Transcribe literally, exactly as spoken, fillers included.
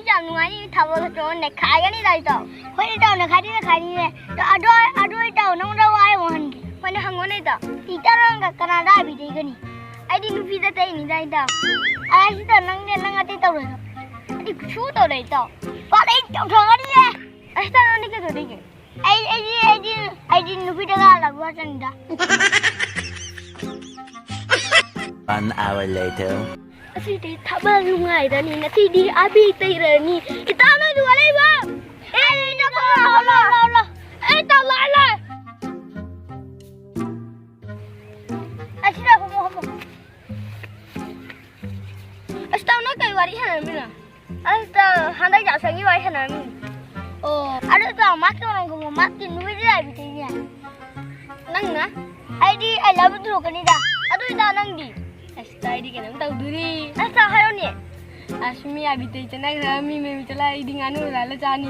ꯌꯥꯝ ꯅꯨꯡꯉꯥꯏꯅꯤ, ꯊꯥꯕꯜ ꯆꯣꯡ ꯅꯩꯈꯥꯏꯒꯅꯤꯗ ꯏꯇꯥꯎ꯫ ꯍꯣꯏꯅꯦ ꯏꯇꯥꯎ, ꯅꯩꯈꯥꯏꯗꯤ ꯅꯩꯈꯥꯏꯅꯤꯅꯦ꯫ ꯑꯗꯣ, ꯑꯗꯣ, ꯑꯗꯣ ꯏꯇꯥꯎ, ꯅꯉꯣꯟꯗ ꯋꯥ ꯑꯃ ꯍꯪꯒꯦ꯫ ꯍꯣꯏꯅꯦ, ꯍꯪꯉꯣꯅꯦ ꯏꯇꯥꯎ꯫ ꯏꯇꯥꯎ ꯅꯪꯒ ꯀꯅꯥꯗ ꯑꯕꯤ ꯇꯩꯒꯅꯤ? ꯑꯩꯗꯤ ꯅꯨꯄꯤꯗ ꯇꯩꯅꯤꯗ ꯏꯇꯥꯎ꯫ ꯑꯁ ꯏꯇꯥꯎ, ꯅꯪꯗꯤ ꯅꯪ ꯑꯇꯩ ꯇꯧꯔꯣꯏꯗ꯭ꯔꯣ? ꯑꯩꯗꯤ ꯀꯩꯁꯨ ꯇꯧꯔꯣꯏ ꯏꯇꯥꯎ꯫ ꯄꯥꯗꯩ ꯇꯧꯊꯣꯛꯀꯅꯤꯌꯦ꯫ ꯑꯁ ꯏꯇꯥꯎ, ꯅꯪꯗꯤ ꯀꯩꯗꯧꯗꯣꯏꯒꯦ? ꯑꯩ, ꯑꯩꯗꯤ, ꯑꯩꯗꯤ, ꯑꯩꯗꯤ ꯅꯨꯄꯤꯗꯒ ꯂꯥꯛꯄ ꯆꯪꯗ꯫ One hour later. ꯉꯁꯤꯗꯤ ꯊꯥꯕꯜ ꯅꯨꯡꯉꯥꯏꯔꯅꯤ, ꯉꯁꯤꯗꯤ ꯑꯕꯤ ꯇꯩꯔꯅꯤ꯫ ꯏꯇꯥꯎ ꯅꯣꯏꯗꯨ ꯋꯥ ꯂꯩꯕ? ꯑꯦ, ꯏꯇꯥꯎ, ꯂꯥꯛꯑꯣ, ꯂꯥꯛꯑꯣ, ꯂꯥꯛꯑꯣ, ꯂꯥꯛꯑꯣ꯫ ꯑꯦ, ꯏꯇꯥꯎ, ꯂꯥꯛꯑꯣ, ꯂꯥꯛꯑꯣ꯫ ꯑꯁꯤꯗ ꯐꯝꯃꯣ, ꯐꯝꯃꯣ꯫ ꯑꯁ, ꯏꯇꯥꯎ, ꯅꯪ ꯀꯩ ꯋꯥꯔꯤ ꯁꯥꯟꯅꯔꯝꯃꯤꯅꯣ? ꯑꯁ, ꯏꯇꯥꯎ, ꯍꯟꯗꯛ ꯌꯥꯎꯁꯪꯒꯤ ꯋꯥꯔꯤ ꯁꯥꯟꯅꯔꯝꯃꯤꯅꯤ꯫ ꯑꯣ, ꯑꯗꯨ ꯏꯇꯥꯎ, ꯃꯥꯀꯤ ꯋꯥꯡꯒꯨꯝꯕ, ꯃꯥꯀꯤ ꯅꯨꯃꯤꯠ ꯂꯥꯏꯕꯤꯗꯩꯅꯦ꯫ ꯅꯪꯅ? ꯑꯩꯗꯤ I love you ꯇꯧꯔꯛꯀꯅꯤꯗ꯫ ꯑꯗꯨ ꯏꯇꯥꯎ ꯅꯪꯗꯤ? ꯑꯁ, ꯏꯇꯥꯎ, ꯑꯩꯗꯤ ꯀꯩꯅꯣꯝ ꯇꯧꯗꯣꯔꯤ꯫ ꯑꯁ, ꯏꯇꯥꯎ, ꯍꯥꯏꯔꯣꯅꯦ꯫ ꯑꯁ, ꯃꯤ ꯑꯕꯤ ꯇꯩ ꯆꯠꯅꯈ꯭ꯔ ꯃꯤ ꯃꯌꯨꯝ ꯆꯠꯂ ꯑꯩꯗꯤ ꯉꯥꯅꯨ ꯍꯨꯔꯥꯜꯂ ꯆꯥꯅꯤ꯫